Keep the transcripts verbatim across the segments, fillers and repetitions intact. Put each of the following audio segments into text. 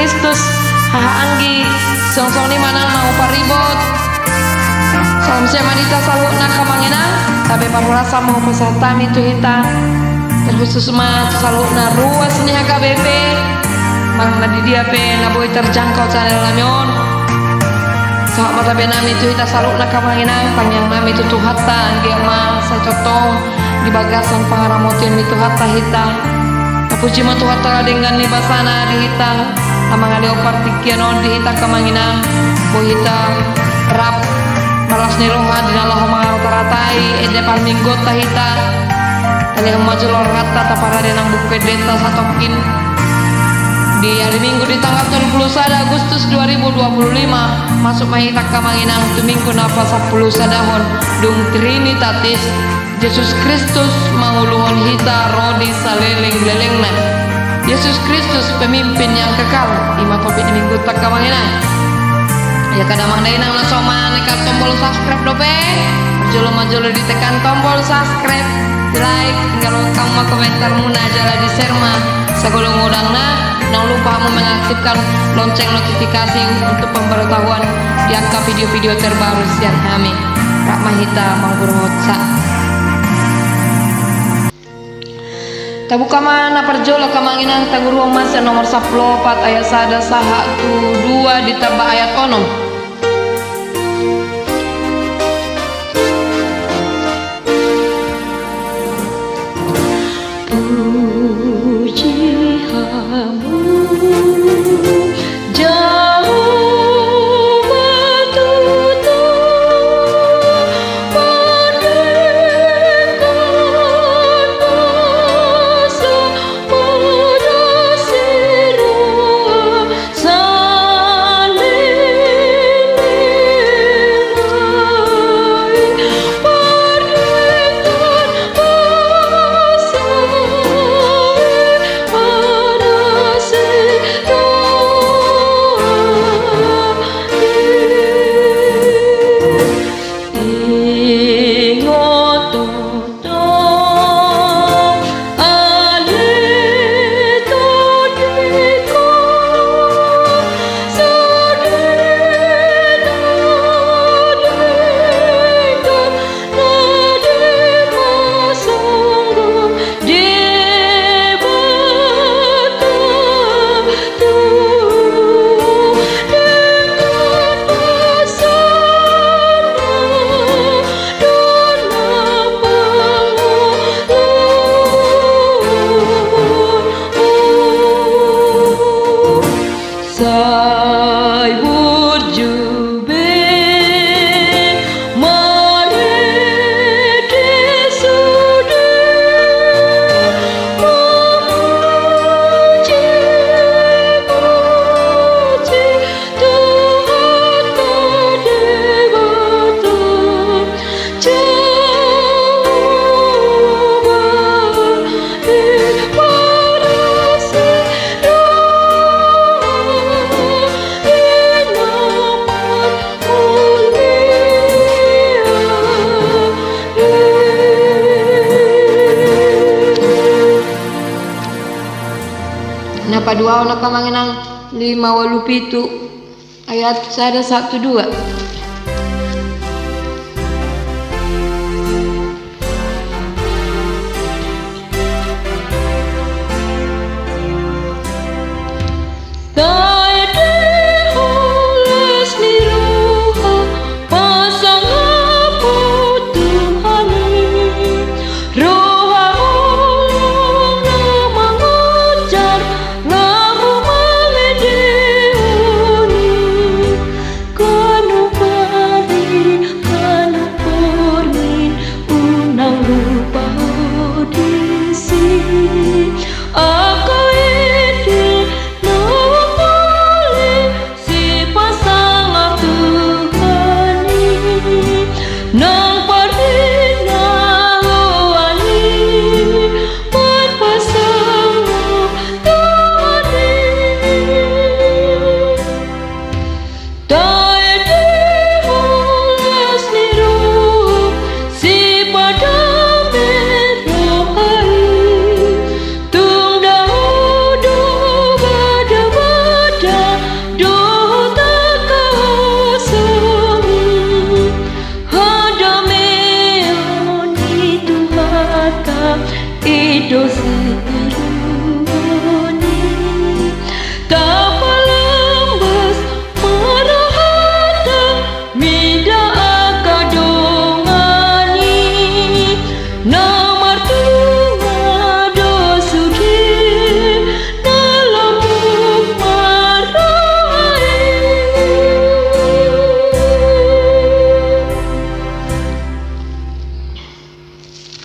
Kristus, haha anggi, songon i ma nang na huparibot. Salam sehat ma di hita saluhutna angka amang inang, tabe parhorasan ma hupasahat hami tu hita. Terkhusus ma tu saluhutna ruas ni H K B P, manang na di dia pe na boi terjangkau channel nami on. Sahat ma tabe nami tu hita saluhutna angka amang inang, tangiang nami tu Tuhanta, anggiat ma sai tongtong di bagasan pangaramotion ni Tuhanta hita. Tapuji ma Tuhanta denggan ni basana di hita, na mangalehon partingkian on di hita angka amang inang, boi hita rap marlas ni roha di na laho mangarata-ratai ende parmingguonta hita. Talehon ma jolo rohanta, taparade nang buku endenta satongkin. Di hari Minggu di tanggal tolu pulu sada Agustus dua ribu dua pulu lima, masuk ma hita angka amang inang tu Minggu na pasampulu sadahon, dung Trinitatis. Jesus Kristus manguluhon hita ro di saleleng-lelengna. Yesus Kristus, pemimpin yang kekal, i ma topik ni Minggunta angka amang inang. Ia kada amang dainang, na so maneka tombol subscribe dope, parjolo ma jolo ditekan tombol subscribe, di like, tinggalhon hamu ma komentarmuna jala di share ma sagolong godangna. Jangan lupa hamu mengaktifkan lonceng notifikasi untuk pemberitahuan di angka video-video terbaru sian hami. Rap ma hita manguruhon sa. Tabuka ma na parjolo angka amang inang, taguruhon ma sian nomor sampulu opat ayat sada sahat tu dua ditambah ayat onom. Puji hamu Jahowa Tuhan, pandenggan kuasa, marasi roha, saleleng-leleng. Sai burju be marende sude, memuji-muji Tuhanta Debata. Na paduahon angka amang inang, lima ualu pitu. Ayat sada sahat tu dua. Taendehon las ni roha, pasangapon Tuhan i, roha holong na mangonjar, laho mangendehon i. Kanu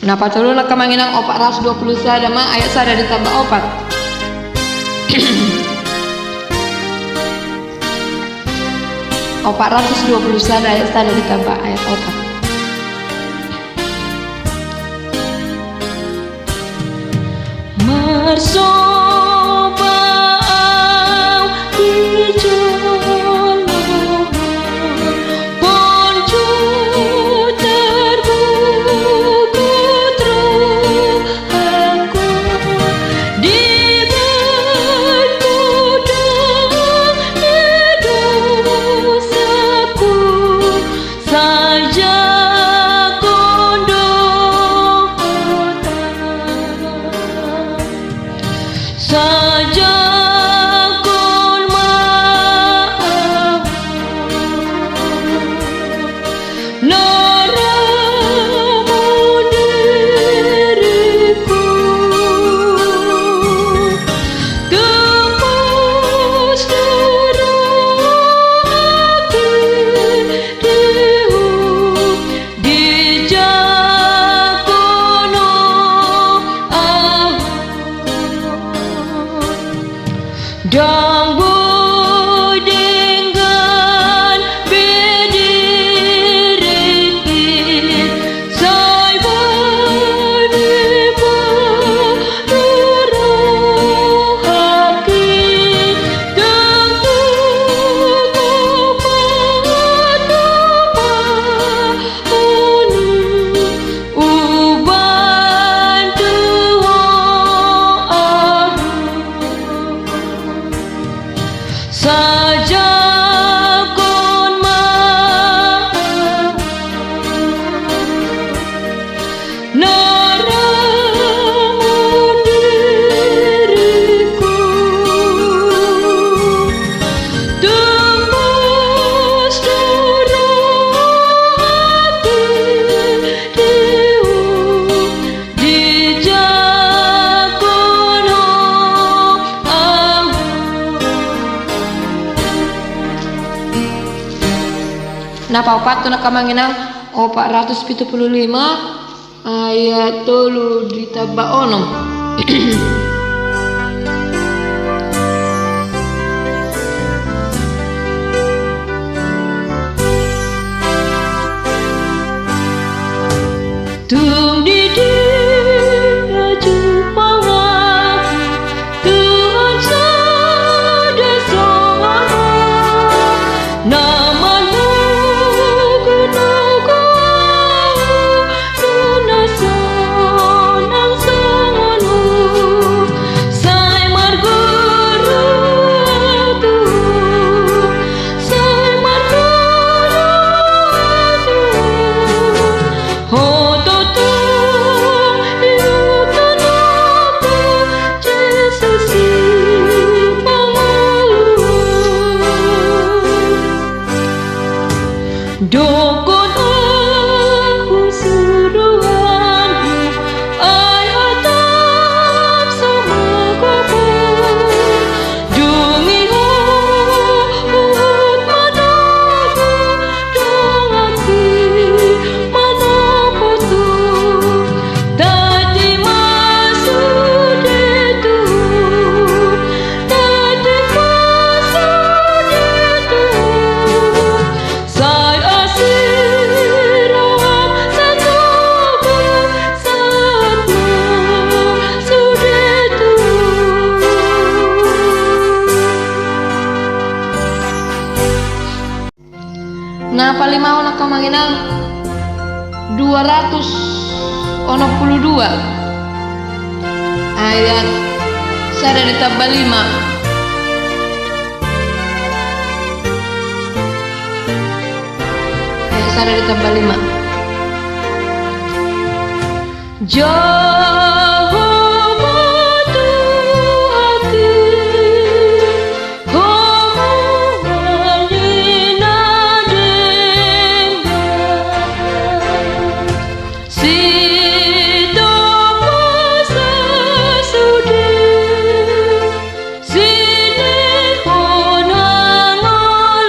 Na patoluna, angka amang inang, opat ratus dua puluh sada ma, ayat sada ditamba opat. Opat ratus dua puluh sada ayat sada ditamba ayat opat. Marsoba au di joloan, ponju tarbugut rohaku, dibahen Ho do dosaku, sai jangkon do Ho, sai jangkon ma au. Na ramon diringku, tembus do rohangki di Ho, dijangkon Ho au. Ndang boi denggan be diringki, sai boi be baru rohangki, ndang tung Ho patupa. Unu uban tu Ho au, sai jangkon ma au. Na ramon diringku, tembus do rohangki di Ho, dijangkon Ho au. Na paopathon, angka amang inang, opat ratus pitu puluh lima ayat tolu ditamba onom. Tung di dia jumpang ahu Tuhan sada songon Ho, na manogotnogot ahu, na sonang songon Ho. Sai marguru ahu tu Ho, sai marguru ahu tu Ho. Ho tongtong ihuthon ho, Jesus Sipangolu. Dokkon ahu suruhanmu, ai hatahononmu ma gokhon. Dung i ho huhut manogu, donganki manopot ho. Tati ma sude tu ho, tati ma sude tu ho. Sai asi roham, sai togu, sahat ma sude tu ho. Na palimahon, angka amang inang, dua ratus onom puluh dua ayat sada ditamba lima. Ayat sada ditamba lima. Jahowa Tuhanki, Ho mual ni na denggan, sitopot sasude silehon hangoluan.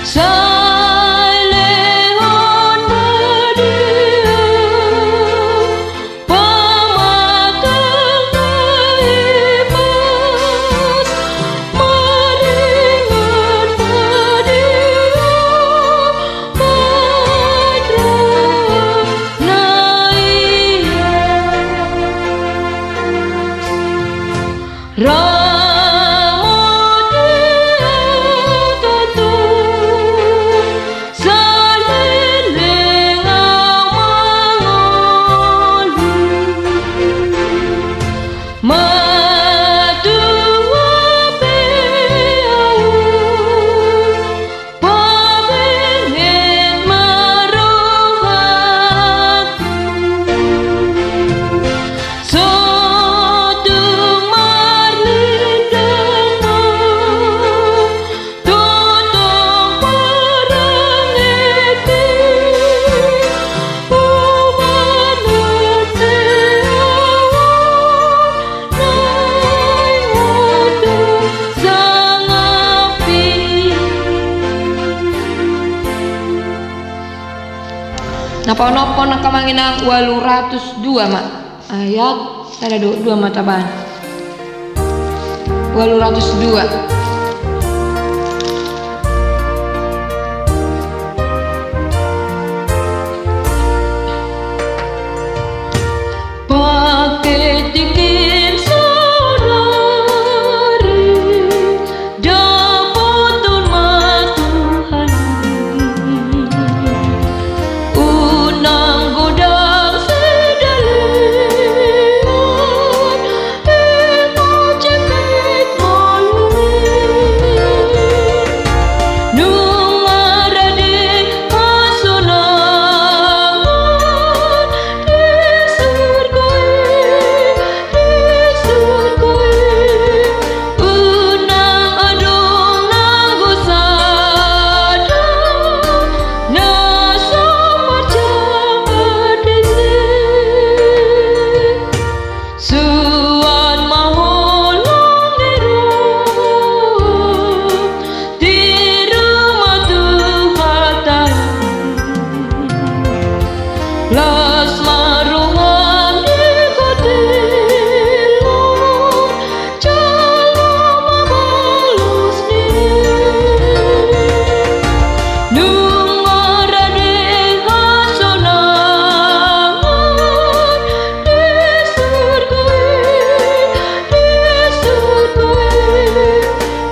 Sai lehon Na paonomhon angka amang inang ualu ratus dua ma. Ayat sada do dua ma tabaen. Ualu ratus dua. Pake tingki saonari, dapothon ma Tuhan i. Unang godang sidalihan, i ma jempek ngolu i. Nunga rade hasonangan di surgo i, di surgo i. Unang adong nanggo sada na so marjabu disi. Suan ma holong ni roha, tiru ma Tuhanta i. Las ma roham di hatimu, jala mabalos ni. Nunga rade hasonangan di surgo i, di surgo i.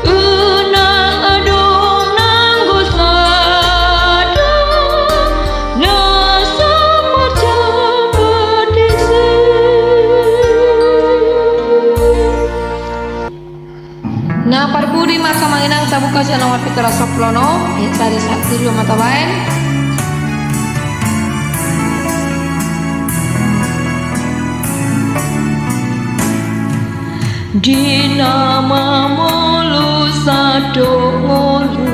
Unang adong nanggo sada na so marjabu disi. Na parpudi ma angka amang inang, tabuka sian nomor pitu ratus sampulu onom, ayat sada sahat tu dua ma tabaen. Di na mamolus adong ngolu,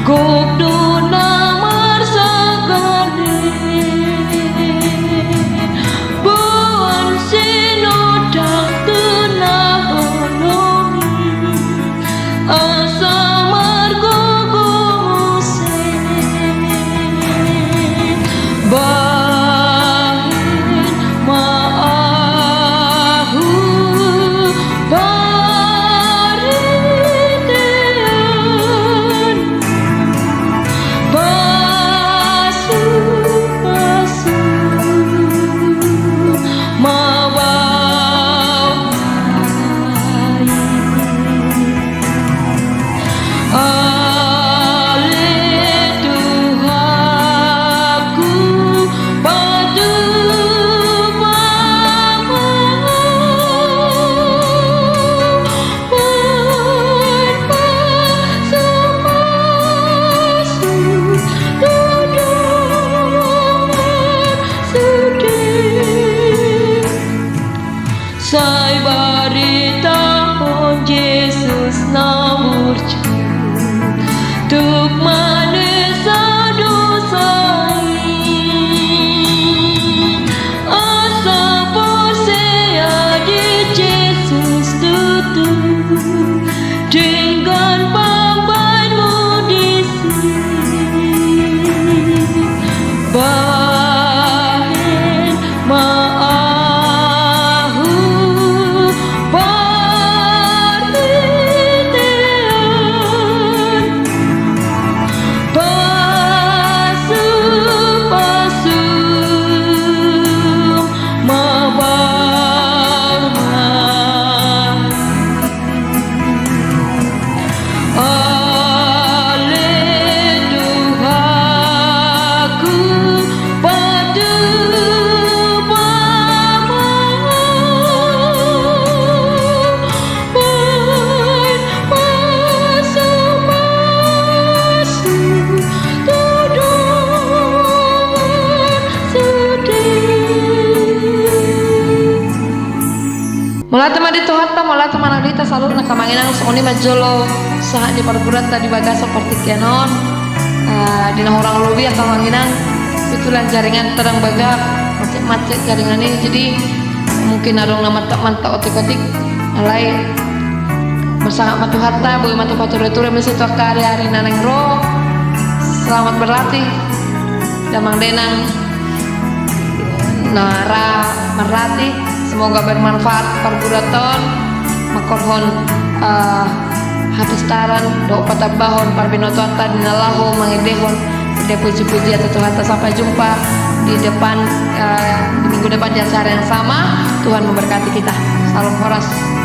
gok do na marsangkali. Boan sinondang tu na holong i, asa margogo muse. Bahen ma ahu parhitean pasupasu mabaoa i. Ale Tuhanku, patupa ma ahu, bahen pasupasu tu dongan sude. Sai baritahon Jesus na burju tu manusia dosa i. Asa porsea di Jesus tutu, denggan pambahenmu disi. Bahen ma ahu parhitean pasupasu mabaoa i. Ale Tuhanku, patupa ma ahu, bahen pasupasu tu dongan sude. Mauliate ma di Tuhanta, mauliate ma nang di hita saluhutna angka amang inang. Songon i ma jolo sahat ni parguranta di bagasan partingkian on. Eh, di na hurang lobi angka amang inang, kebetulan jaringan tadang bagak, macet-macet jaringan i, jadi mungkin adong na mantap-mantap otik-otik. Alai marsahat ma Tuhanta, boi ma tapature-ture muse tu angka ari-ari na naeng ro. Selamat berlatih. Amang Denang na ra marlatih, semoga bermanfaat parguranta on, mangkorhon, eh, hapistaran dohot patambahon parbinotoanta di na laho mangendehon ende puji-pujian tu Tuhanta. Sampai jumpa di depan, eh, di minggu depan di acara yang sama. Tuhan memberkati kita. Salam horas.